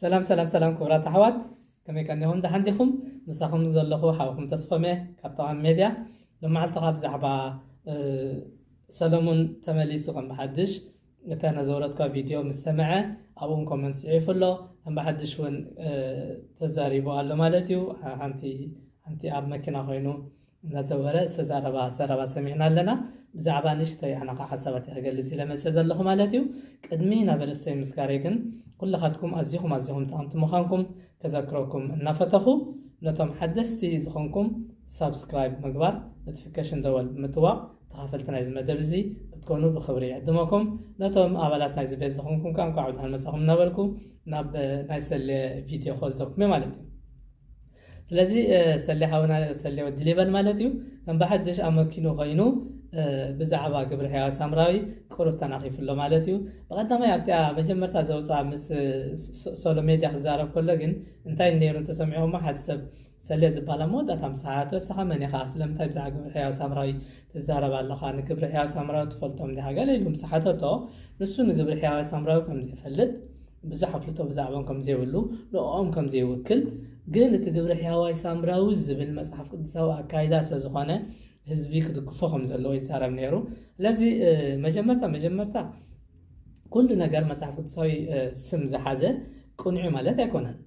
ሰላም ሰላም ሰላም ክቡራት ኣሕዋት፣ ከመይ ቀኒኹም? ደሓን ዲኹም? ምሳኹም ዘለኹ ሓውኹም ተስፎመ ካብ ተቓም ሜድያ። ሎማዓልቲ ካብ ብዛዕባ ሰሎሙን ተመሊሱ ከም ብሓድሽ እታ ነዘውረድካ ቪድዮ ምስ ሰምዐ ኣብኡን ኮመንት ጽሒፉ ኣሎ። ከም ብሓድሽ እውን ተዛሪቡ ኣሎ ማለት እዩ። ሓንቲ ሓንቲ ኣብ መኪና ኮይኑ እናዘወረ ዝተዛረባ ዘረባ ሰሚዕና ኣለና። ብዛዕባ ንእሽተይ ኣነ ከዓ ሓሳባት እየ ክገልጽ ኢለ መፅእ ዘለኹ ማለት እዩ። ቅድሚ ናብ ርእሰይ ምስጋረይ ግን ኩልኻትኩም ኣዚኹም ኣዚኹም ጠቐምቲ ምዃንኩም ከዘክረኩም እናፈተኹ፣ ነቶም ሓደስቲ ዝኾንኩም ሳብስክራይብ ምግባር፣ ኖቲፊኬሽን ደወል ብምጥዋቕ ተኻፈልቲ ናይዚ መደብ እዚ ክትኮኑ ብኽብሪ ይዕድመኩም። ነቶም ኣባላት ናይዚ ቤት ዝኾንኩም ከዓ እንኳዕ ብድሓን መጻኹም እናበልኩ ናብ ናይ ሰሌ ቪድዮ ክወስደኩም እየ ማለት እዩ። ስለዚ ሰሌ ሓውና ሰሌ ወዲ ሊበን ማለት እዩ፣ ከም ብሓድሽ ኣመኪኑ ኮይኑ ብዛዕባ ግብሪ ሕያዋ ሳምራዊ ቁሩብ ተናኺፉ ኣሎ ማለት እዩ። ብቐዳማይ ኣብቲኣ መጀመርታ ዘውፅኣ ምስ ሶሎ ሜድያ ክዛረብ ከሎ ግን እንታይ ነይሩ እንተሰሚዕኹሞ፣ ሓደ ሰብ ሰሌ ዝበሃል ኣብ መወዳእታ ምስ ሓተቶ፣ እስኻ መን ኢኻ? ስለምንታይ ብዛዕባ ግብሪ ሕያዋ ሳምራዊ ትዛረብ ኣለኻ? ንግብሪ ሕያዋ ሳምራዊ ትፈልጦም ዲኻ? ገለ ኢሉ ምስ ሓተቶ፣ ንሱ ንግብሪ ሕያዋ ሳምራዊ ከም ዘይፈልጥ፣ ብዙሕ ኣፍልጦ ብዛዕባኦም ከም ዘይብሉ፣ ንኦም ከም ዘይውክል፣ ግን እቲ ግብሪ ሕያዋይ ሳምራዊ ዝብል መጽሓፍ ቅዱሳዊ ኣካይዳ ስለ ዝኾነ ህዝቢ ክድግፎ ከም ዘለዎ ይዛረብ ነይሩ። ስለዚ መጀመርታ መጀመርታ ኩሉ ነገር መጽሓፍ ቅዱሳዊ ስም ዝሓዘ ቅኑዕ ማለት ኣይኮነን።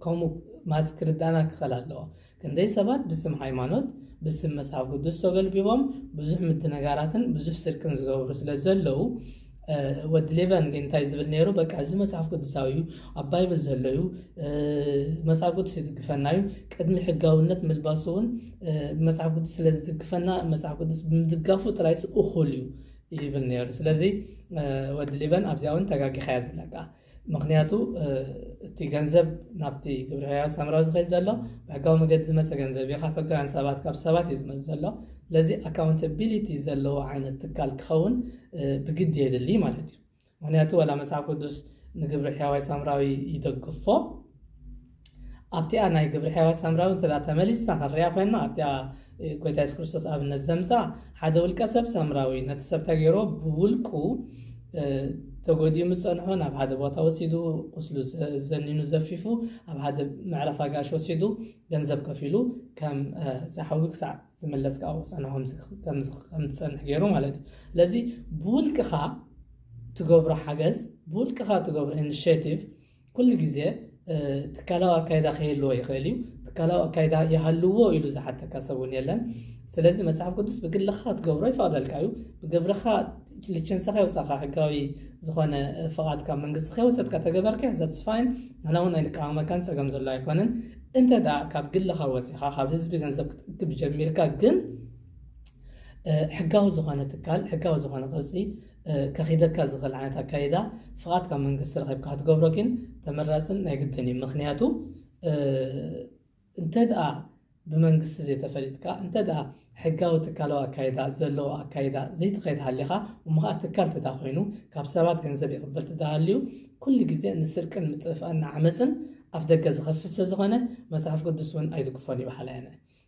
ከምኡ ማስ ክርዳና ክኸል ኣለዎ። ክንደይ ሰባት ብስም ሃይማኖት ብስም መጽሓፍ ቅዱስ ተገልቢቦም ብዙሕ ምድንጋራትን ብዙሕ ስርቅን ዝገብሩ ስለ ዘለዉ፣ ወዲ ሌባን ግን እንታይ ዝብል ነይሩ? በቃ እዚ መጽሓፍ ቅዱሳዊ እዩ፣ ኣብ ባይብል ዘሎ እዩ፣ መጽሓፍ ቅዱስ ይድግፈና እዩ። ቅድሚ ሕጋውነት ምልባሱ እውን መጽሓፍ ቅዱስ ስለ ዝድግፈና መጽሓፍ ቅዱስ ብምድጋፉ ጥራይስ እኹል እዩ ይብል ነይሩ። ስለዚ ወዲ ሊበን ኣብዚኣ እውን ተጋጊኻ እያ ዝብለካ። ምክንያቱ እቲ ገንዘብ ናብቲ ግብሪ ሕያዋ ሳምራዊ ዝኸይድ ዘሎ ብሕጋዊ መገዲ ዝመፀ ገንዘብ እዩ። ካብ ሕጋውያን ሰባት ካብ ሰባት እዩ ዝመፅ ዘሎ። ስለዚ ኣካውንታቢሊቲ ዘለዎ ዓይነት ትካል ክኸውን ብግዲ የድሊ ማለት እዩ። ምክንያቱ ዋላ መጽሓፍ ቅዱስ ንግብሪ ሕያዋይ ሳምራዊ ይደግፎ፣ ኣብቲኣ ናይ ግብሪ ሕያዋይ ሳምራዊ እንተ ተመሊስና ክንሪኣ ኮይንና ኣብቲኣ ጎይታ የሱስ ክርስቶስ ኣብነት ዘምፃ ሓደ ውልቀ ሰብ ሳምራዊ ነቲ ሰብ ተገይሮ ብውልቁ ተጎዲኡ ምስ ጸንሖ ናብ ሓደ ቦታ ወሲዱ ቁስሉ ዘኒኑ ዘፊፉ ኣብ ሓደ መዕረፋ ጋሽ ወሲዱ ገንዘብ ከፊሉ ከም ዝሓዊ ክሳዕ ዝመለስ ከዓ ክፀንሖ ከም ዝፀንሕ ገይሩ ማለት እዩ። ስለዚ ብውልቅኻ ትገብሮ ሓገዝ ብውልቅኻ ትገብሮ ኢኒሽቲቭ ኩሉ ግዜ ትካላዊ ኣካይዳ ከይህልዎ ይኽእል እዩ። ትካላዊ ኣካይዳ ይሃልዎ ኢሉ ዝሓተካ ሰብ እውን የለን። ስለዚ መፅሓፍ ቅዱስ ብግልኻ ክትገብሮ ይፈቕደልካ እዩ። ብግብርኻ ሊቸንስኻ የውፃእካ ሕጋዊ ዝኾነ ፍቓድ ካብ መንግስቲ ከይወሰድካ ተገበርካ that's fine። ንሕና እውን ኣይንቃወመካን ፀገም ዘሎ ኣይኮነን። እንተ ደኣ ካብ ግልኻ ወፂኻ ካብ ህዝቢ ገንዘብ ክትእክብ ጀሚርካ ግን ሕጋዊ ዝኾነ ትካል ሕጋዊ ዝኾነ ቅርፂ ከኺደካ ዝኽእል ዓይነት ኣካይዳ ፍቓድ ካብ መንግስቲ ረኺብካ ክትገብሮ ግን ተመራፅን ናይ ግድን እዩ። ምክንያቱ እንተ ደኣ ብመንግስቲ ዘይተፈሊጥካ እንተ ደኣ ሕጋዊ ትካላዊ ኣካይዳ ዘለዎ ኣካይዳ ዘይትኸይድ ሃሊኻ እሞ ከዓ ትካል ተዳ ኮይኑ ካብ ሰባት ገንዘብ ይቕበል ተዳሃልዩ ኩሉ ግዜ ንስርቅን ምጥፍኣን ንዓመፅን ኣፍ ደገ ዝኸፍት ስለ ዝኾነ መፅሓፍ ቅዱስ እውን ኣይትግፎን ይበሃል ኣነ።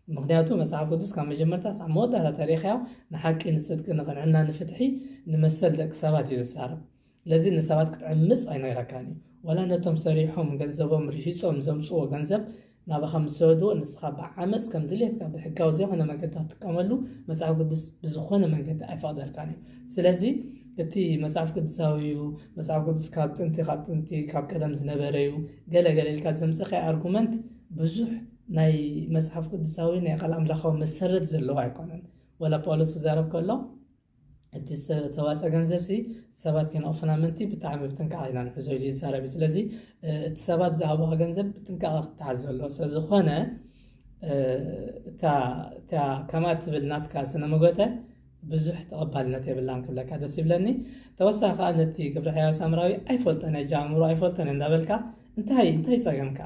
ምክንያቱ መጽሓፍ ቅዱስ ካብ መጀመርታ ሳዕ መወዳእታ ተሪኻዮ ንሓቂ ንጽድቂ ንቕንዕና ንፍትሒ ንመሰል ደቂ ሰባት እዩ ዝዛረብ። ስለዚ ንሰባት ክትዕምጽ ኣይነግረካን እዩ። ዋላ ነቶም ሰሪሖም ገንዘቦም ርሂጾም ዘምጽዎ ገንዘብ ናባኻ ምስ ሰደድዎ ንስኻ ብዓመጽ ከም ድሌትካ ብሕጋዊ ዘይኮነ መንገዲ ክትጥቀመሉ መጽሓፍ ቅዱስ ብዝኾነ መንገዲ ኣይፈቕደልካን እዩ። ስለዚ እቲ መጽሓፍ ቅዱሳዊ እዩ፣ መጽሓፍ ቅዱስ ካብ ጥንቲ ካብ ጥንቲ ካብ ቀደም ዝነበረ እዩ ገለ ገለ ኢልካ ዘምጽኻዮ ኣርጉመንት ብዙሕ ናይ መጽሓፍ ቅዱሳዊ ናይ ቃል ኣምላኻዊ መሰረት ዘለዎ ኣይኮነን። ወላ ጳውሎስ ክዛረብ ከሎ እቲ ዝተዋፀ ገንዘብ ሲ ሰባት ከይነቕፉና ምእንቲ ብጣዕሚ ብጥንቃቐ ኢና ንሕዞ ኢሉ ይዛረብ እዩ። ስለዚ እቲ ሰባት ዝሃቡኻ ገንዘብ ብጥንቃቐ ክትሓዝ ዘለዎ ስለዝኾነ እታ ከምኣ ትብል ናትካ ስነ መጎተ ብዙሕ ተቐባልነት የብላን ክብለካ ደስ ይብለኒ። ተወሳኺ ከዓ ነቲ ግብረ ሕያው ሳምራዊ ኣይፈልጦን እየ ጃምሩ ኣይፈልጦን እየ እንዳበልካ እንታይ እንታይ ጸገምካ?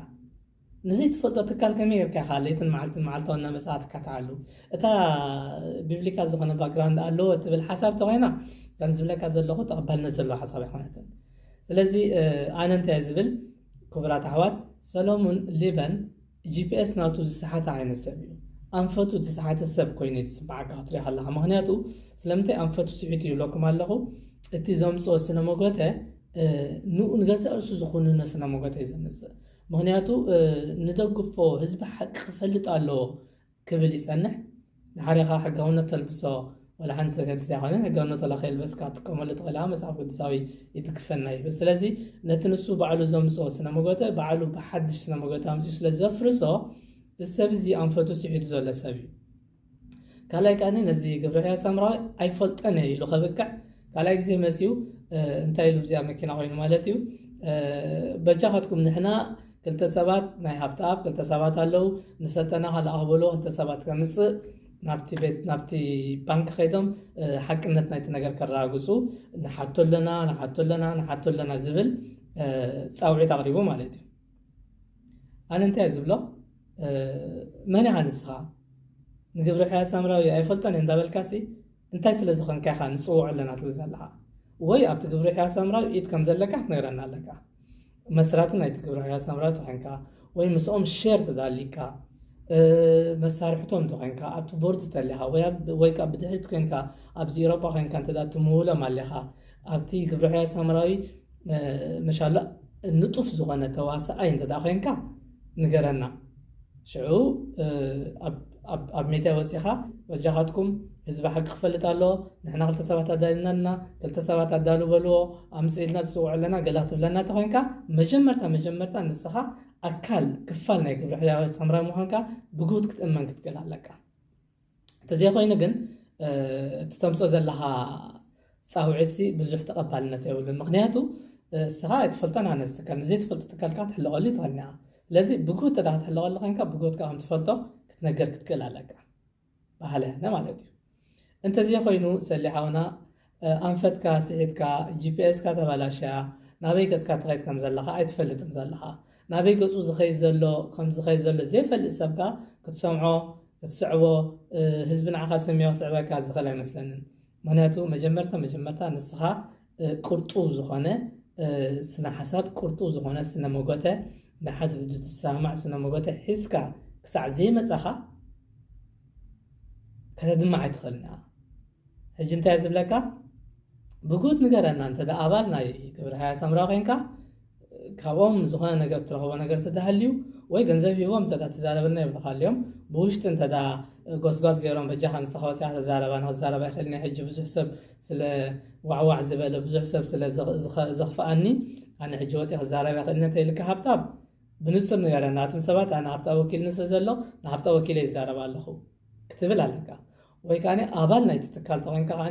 ንዘይትፈልጦ ትካል ከመይ ጌርካ ኢኻ ለይትን መዓልትን መዓልታዊ እናመጻእካ ትካትዓሉ? እታ ቢብሊካል ዝኾነ ባክግራውንድ ኣለዎ እትብል ሓሳብ ተኾይና ከም ዝብለካ ዘለኹ ተቐባልነት ዘለዎ ሓሳብ ኣይኮነትን። ስለዚ ኣነ እንታይ ዝብል ክቡራት ኣሕዋት ሰሎሙን ሊበን ጂፒኤስ ናቱ ዝሰሓተ ዓይነት ሰብ እዩ። ኣንፈቱ ዝሰሓተ ሰብ ኮይኑ እዩ ዝስምዓካ ክትሪኦ ከለኻ። ምኽንያቱ ስለምንታይ ኣንፈቱ ስሒቱ ይብለኩም ኣለኹ? እቲ ዘምፅኦ ስነ መጎተ ንኡ ንገዛእ ርእሱ ዝኹንኖ ስነ ሞገት እዩ ዘምፅእ። ምክንያቱ ንደግፎ፣ ህዝቢ ሓቂ ክፈልጥ ኣለዎ ክብል ይፀንሕ። ንሓደ ኸዓ ሕጋውነት ተልብሶ፣ ወላ ሓንቲ ሰብ ከድስ ኣይኮነን። ሕጋውነት ወላ ከየልበስካ ትጥቀመሉ ትኽእል ኢኻ፣ መጽሓፍ ቅዱሳዊ ይድግፈና ይብል። ስለዚ ነቲ ንሱ ባዕሉ ዘምጽኦ ስነ መጎተ ባዕሉ ብሓድሽ ስነ መጎተ ኣምጺኡ ስለ ዘፍርሶ፣ እዚ ሰብ እዚ ኣንፈቱ ስሒቱ ዘሎ ሰብ እዩ። ካልኣይ ከኣ ነዚ ግብረ ሕያው ሳምራዊ ኣይፈልጦን እየ ኢሉ ከብቅዕ፣ ካልኣይ ግዜ መጺኡ እንታይ ኢሉ ብዚኣ መኪና ኮይኑ ማለት እዩ፣ በጃኻትኩም ንሕና ክልተ ሰባት ናይ ሃብተኣብ ክልተ ሰባት ኣለዉ፣ ንሰልጠና ካልኣ ክበልዎ ክልተ ሰባት ከምጽእ ናብቲ ቤት ናብቲ ባንክ ከይዶም ሓቅነት ናይቲ ነገር ከረጋግፁ ንሓቶ ኣለና ንሓቶ ኣለና ንሓቶ ኣለና ዝብል ፃውዒት ኣቕሪቡ ማለት እዩ። ኣነ እንታይ ዝብሎ፣ መን ኢኻ ንስኻ? ንግብረ ሕያ ሳምራዊ ኣይፈልጦን እየ እንዳበልካሲ እንታይ ስለ ዝኾንካ ኢኻ ንፅውዖ ኣለና ትብል ዘለኻ? ወይ ኣብቲ ግብረ ሕያ ሳምራዊ ኢድ ከም ዘለካ ክትነግረና ኣለካ። መስራቲ ናይቲ ግብረ ሕያ ሳምራዊ ተኾንካ ወይ ምስኦም ሼር ተዳሊካ መሳርሕቶም እንተኾንካ ኣብቲ ቦርድ ተሊኻ ወይ ከዓ ብድሕሪት ኮንካ ኣብዚ ኢሮጳ ኮንካ እንተ ትምውሎም ኣለኻ ኣብቲ ግብረ ሕያ ሳምራዊ መሻላ ንጡፍ ዝኾነ ተዋሳኣይ እንተ ኮይንካ ንገረና። ሽዑ ኣብ ሜድያ ወፂኻ በጃኻትኩም ህዝቢ ሓቂ ክፈልጥ ኣለዎ፣ ንሕና ክልተ ሰባት ኣዳሊናልና ክልተ ሰባት ኣዳሉ በልዎ፣ ኣምፅ ኢልና ዝፅውዑ ኣለና ገላ ክትብለና ተኮይንካ መጀመርታ መጀመርታ ንስኻ ኣካል ክፋል ናይ ግብረ ሕያዊ ሳምራዊ ምዃንካ ብግሁድ ክትእመን ክትክእል ኣለካ። እንተዘይኮይኑ ግን እቲ ተምፅኦ ዘለኻ ፃውዒትሲ ብዙሕ ተቐባልነት የብሉን። ምክንያቱ እስኻ ኣይትፈልጦን ኣነ ዝትካል ንዘይትፈልጦ ትካልካ ትሕለቐሉ ይትኸልና። ስለዚ ብግሁድ ተዳ ክትሕለቐሉ ኮይንካ ብግሁድካ ከም ትፈልጦ ክትነገር ክትክእል ኣለካ። ባህለ ነ ማለት እዩ። እንተዘይ ኮይኑ ሰሊ ሓውና ኣንፈትካ ስሒትካ ጂፒኤስካ ተባላሽያ ናበይ ገፅካ ትኸይድ ከም ዘለኻ ኣይትፈልጥን ዘለኻ። ናበይ ገፁ ዝኸይድ ዘሎ ከም ዝኸይድ ዘሎ ዘይፈልጥ ሰብካ ክትሰምዖ ክትስዕቦ ህዝቢ ንዓኻ ሰሚዖ ክስዕበካ ዝኽእል ኣይመስለንን። ምክንያቱ መጀመርታ መጀመርታ ንስኻ ቅርጡ ዝኾነ ስነ ሓሳብ ቅርጡ ዝኾነ ስነ መጎተ ንሓድ ህዝቢ ዝሰማዕ ስነ መጎተ ሒዝካ ክሳዕ ዘይመፃኻ ከተድምዕ ኣይትኽእልን ኢኻ። ሕጂ እንታይ ዝብለካ ብጉት ንገረና እንተ ኣባል ናይ ግብረ ሓያ ሳምራ ኮንካ ካብኦም ዝኾነ ነገር ትረኽቦ ነገር ተዳሃልዩ ወይ ገንዘብ ሂቦም እንተ ትዛረበልና ይብልካ ኣልዮም ብውሽጢ እንተ ጎስጓስ ገይሮም በጃኻ ንስኻ ወፅያ ተዛረባ ንክዛረባ ይኽእልኒ ሕጂ ብዙሕ ሰብ ስለ ዋዕዋዕ ዝበለ ብዙሕ ሰብ ስለ ዘኽፍኣኒ ኣነ ሕጂ ወፅየ ክዛረብ ይኽእልኒ እንተ ኢልካ ሃብታም ብንፁር ንገረና። ኣቱም ሰባት ኣነ ሃብታ ወኪልኒ ስለ ዘሎ ንሃብታ ወኪለ ይዛረብ ኣለኹ ክትብል ኣለካ። ወይ ከዓ ኣባል ናይቲ ትካል ተኮንካ ከዓ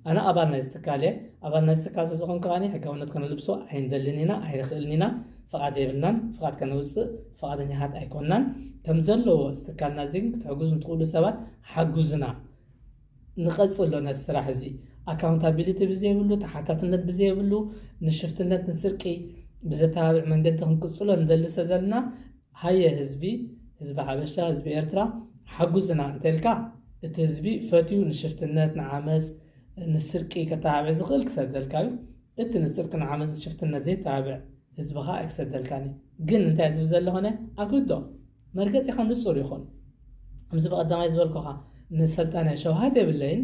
ኣነ ኣባል ናይዚ ትካል እየ፣ ኣባል ናይዚ ትካል ስለዝኮንኩ ከዓ ሕጋውነት ከነልብሶ ኣይንደልን ኢና፣ ኣይንኽእልን ኢና፣ ፍቓድ የብልናን፣ ፍቓድ ከነውፅእ ፍቓደኛታት ኣይኮንናን። ከም ዘለዎ እዚ ትካልና እዚ ግን ክትሕግዙ ንትኽእሉ ሰባት ሓጉዝና። ንቐፅሎ ነዚ ስራሕ እዚ ኣካውንታቢሊቲ ብዘይብሉ ተሓታትነት ብዘይብሉ ንሽፍትነት ንስርቂ ብዘተባብዕ መንገዲ ክንቅፅሎ ንደሊ ስለ ዘለና ሃየ ህዝቢ ህዝቢ ሓበሻ ህዝቢ ኤርትራ ሓጉዝና እንተልካ እቲ ህዝቢ ፈትዩ ንሽፍትነት ንዓመፅ ንስርቂ ከተባብዕ ዝኽእል ክሰደልካ እዩ። እቲ ንስርቂ ንዓመፅ ንሽፍትነት ዘይተባብዕ ህዝቢ ከዓ ኣይክሰደልካን እዩ። ግን እንታይ ዝብል ዘለኾነ ኣግዶ መርገፂኻ ንፁር ይኹን። ከምዚ ብቐዳማይ ዝበልኩኻ ንሰልጠነ ሸውሃት የብለይን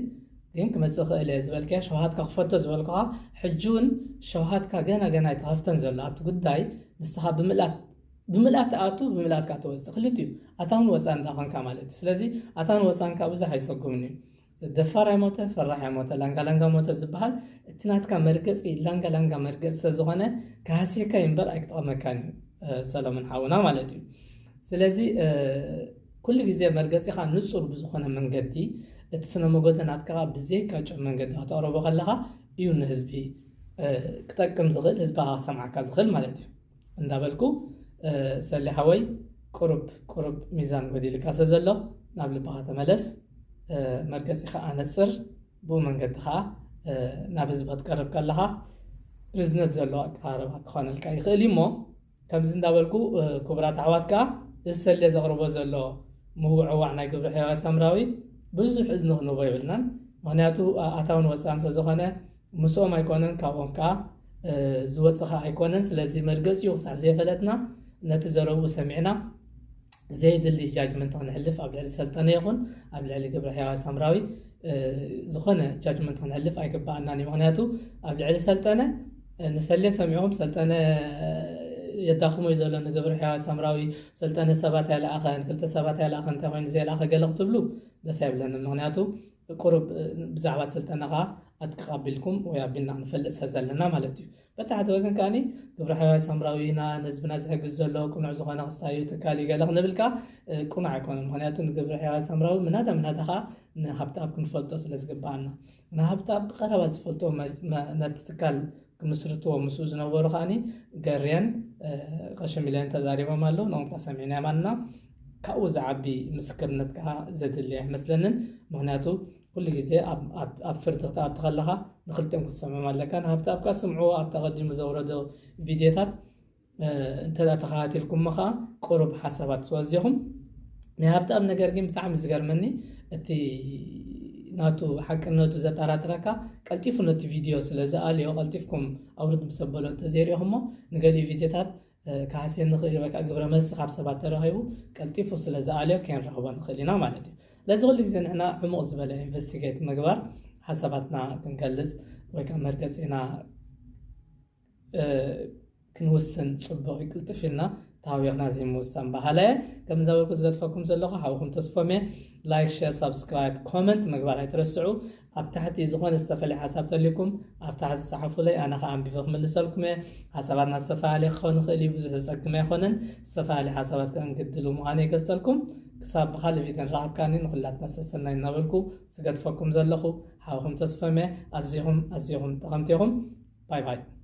ግን ክመፅእ ክእል እየ ዝበልከ ሸውሃትካ ክፈቶ ዝበልኩኻ ሕጂ እውን ሸውሃትካ ገና ገና ኣይተኸፍተን ዘሎ ኣብቲ ጉዳይ ንስኻ ብምልኣት ብምልኣት ትኣቱ ብምልኣትካ ትወፅእ ክልቲኡ ኣታውን ወፃን እንዳኾንካ ማለት እዩ። ስለዚ ኣታውን ወፃንካ ብዙሕ ኣይሰጉምን እዩ። ደፋር ኣይሞተ ፈራሕ ኣይሞተ ላንጋ ላንጋ ሞተ ዝበሃል እቲ ናትካ መርገፂ ላንጋ ላንጋ መርገፂ ስለዝኾነ ካህሴካ ይንበር ኣይክጠቕመካን እዩ ሰለሙን ሓውና ማለት እዩ። ስለዚ ኩሉ ግዜ መርገፂኻ ንፁር ብዝኾነ መንገዲ እቲ ስነ መጎተ ናትካ ብዘይጋጭ መንገዲ ክተቕረቦ ከለኻ እዩ ንህዝቢ ክጠቅም ዝኽእል ህዝቢ ክሰምዓካ ዝኽእል ማለት እዩ። እንዳበልኩ ሰሊ ሓወይ ቁሩብ ቁሩብ ሚዛን ጎዲልካ ስለ ዘሎ ናብ ልብኻ ተመለስ። መርገፂኻ ኣነፅር ብኡ መንገዲ ከዓ ናብ ህዝቢ ክትቀርብ ከለኻ ርዝነት ዘለዎ ኣቀራርባ ክኾነልካ ይኽእል እዩ እሞ ከምዚ እንዳበልኩ ክቡራት ኣሕዋት ከዓ እዚ ሰሌ ዘቕርቦ ዘሎ ምውዕዋዕ ናይ ግብሪ ሕያዋ ሳምራዊ ብዙሕ እዝኒ ክንህቦ የብልናን። ምክንያቱ ኣታውን ወፃን ስለዝኾነ ምስኦም ኣይኮነን ካብኦም ከዓ ዝወፅእ ከዓ ኣይኮነን። ስለዚ መርገፂኡ ክሳዕ ዘየፈለጥና ነቲ ዘረብኡ ሰሚዕና ዘየድሊ ጃጅመንት ክንሕልፍ ኣብ ልዕሊ ሰልጠነ ይኹን ኣብ ልዕሊ ግብረ ሕያዋ ሳምራዊ ዝኾነ ጃጅመንት ክንሕልፍ ኣይግባኣናን እዩ። ምክንያቱ ኣብ ልዕሊ ሰልጠነ ንሰሌ ሰሚዕኹም ሰልጠነ የዳኽሞ እዩ ዘሎ ንግብረ ሕያዋይ ሳምራዊ። ሰልጠነ ሰባት ኣይለኣኸን፣ ክልተ ሰባት ኣይለኣኸን፣ እንታይ ኮይኑ ዘይለኣኸ ገለ ክትብሉ ደስ ኣይብለንን። ምክንያቱ ቁሩብ ብዛዕባ ሰልጠነ ከዓ ኣጥቅቕ ኣቢልኩም ወይ ኣቢልና ክንፈልጥ ስለ ዘለና ማለት እዩ። በቲ ሓደ ወገን ከዓኒ ግብረ ሕያዋይ ሳምራዊ ኢና፣ ንህዝብና ዝሕግዝ ዘሎ ቅኑዕ ዝኾነ ክሳዩ ትካል እዩ ገለ ክንብል ከዓ ቅኑዕ ኣይኮነን። ምክንያቱ ንግብረ ሕያዋይ ሳምራዊ ምናዳ ምናዳ ከዓ ንሃብተኣብ ክንፈልጦ ስለ ዝግባኣና፣ ንሃብተኣብ ብቐረባ ዝፈልጦ ነቲ ትካል ክምስርትዎ ምስኡ ዝነበሩ ከዓኒ ገርየን ቀሺ ሚልዮን ተዛሪቦም ኣለዉ። ንኦም ከዓ ሰሚዕና ማንና ካብኡ ዝዓቢ ምስክርነት ከዓ ዘድሊ ኣይመስለንን። ምክንያቱ ኩሉ ግዜ ኣብ ፍርዲ ክትኣቱ ከለኻ ንክልቲኦም ክትሰምዖም ኣለካ። ንሃብተኣብ ከዓ ስምዕዎ ኣብቲ ኣቐዲሙ ዘውረዶ ቪድዮታት እንተ ተኸታቲልኩሞ ከዓ ቅሩብ ሓሳባት ትወስዲኹም። ናይ ሃብተኣብ ነገር ግን ብጣዕሚ ዝገርመኒ እቲ ናቱ ሓቅነቱ ዘጠራጥረካ ቀልጢፉ ነቲ ቪድዮ ስለ ዝኣልዮ ቀልጢፍኩም ኣውርድ ምስ ኣበሎ እንተዘይሪእኹሞ ንገሊኡ ቪድዮታት ክሃስየኒ ንኽእል በቃ ግብረ መልሲ ካብ ሰባት ተረኺቡ ቀልጢፉ ስለ ዝኣልዮ ከይንረኽቦ ንኽእል ኢና ማለት እዩ። ስለዚ ኩሉ ግዜ ንሕና ዕሙቕ ዝበለ ኢንቨስቲጌት ምግባር ሓሳባትና ክንገልጽ ወይ ከዓ መርገጺና ክንውስን ጽቡቕ እዩ። ቅልጥፍ ኢልና ተሃዊኽና ዘይምውሳን በሃላይ እየ። ከም እንዳበልኩ ዝገድፈኩም ዘለኹ ሓውኹም ተስፎም እየ። ላይክ፣ ሸር፣ ሳብስክራይብ፣ ኮመንት ምግባር ኣይትረስዑ። ኣብ ታሕቲ ዝኾነ ዝተፈለየ ሓሳብ ተልዩኩም ኣብ ታሕቲ ጸሓፉለይ፣ ኣነ ከዓ ኣንቢበ ክምልሰልኩም እየ። ሓሳባትና ዝተፈላለየ ክኸውን ይኽእል እዩ፣ ብዙሕ ዘጸግም ኣይኮነን። ዝተፈላለየ ሓሳባት ከኣ እንግድሉ ምዃነ ይገልጸልኩም። ክሳብ ብኻልእ ቪድዮ ንራኸብ ከኣኒ ንኹላትና ሰሰናይ እናበልኩ ዝገድፈኩም ዘለኹ ሓውኹም ተስፎም እየ። ኣዚኹም ኣዚኹም ጠቐምቲ ኢኹም። ባይ ባይ።